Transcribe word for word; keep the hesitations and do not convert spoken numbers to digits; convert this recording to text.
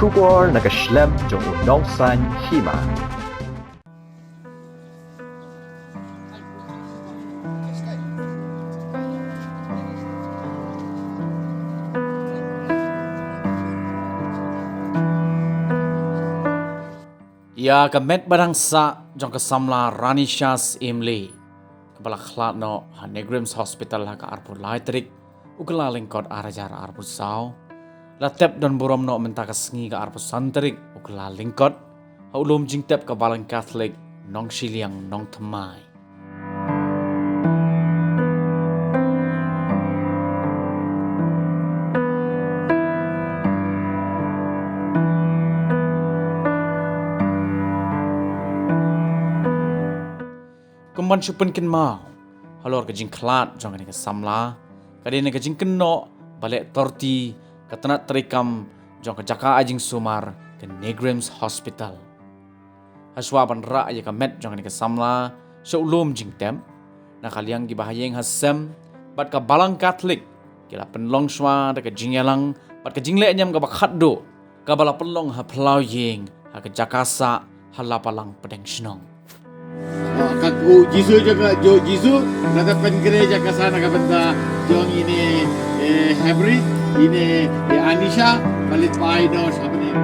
Khubor na ka shlem jong u nongsan hima. Ïa ka met ba dang sah jong ka samla Ranisha Syiemlieh, kaba la khlad noh ha NEIGRIHMS Hospital ha ka arphew lai tarik u Kyllalyngkot ar hajar arphew saw, la tep don burom noh mynta ka sngi ka arphew san tarik u Kyllalyngkot ha u lum jingtep ka Balang Catholic Nongshiliang Nongthymmai. Kum ban shu pynkynmaw halor ka jingkhlad jong kane ka samla, ka dei na ka jingkynnoh ba leh torti ka tnat treikam jong ka jaka ai jingsumar ka NEIGRIHMS Hospital. Hashwa ban rah ïa ka met jong kane ka samla sha u lum jingtep, na ka liang kiba ha ïing ha sem bad ka Balang Catholic ki la pynlong shwa da ka jingïalang bad ka jinglehñiam kaba khatduh, kaba la pynlong ha phyllaw ïing ha ka jaka sah ha Lapalang pdeng shnong. Ka u Jisu jong ka, jong u Jisu, la da pynkhreh jaka sah na ka bynta jong ine, eh, Hebri, ine, eh, Anisha, ba leit pai noh sha bneng.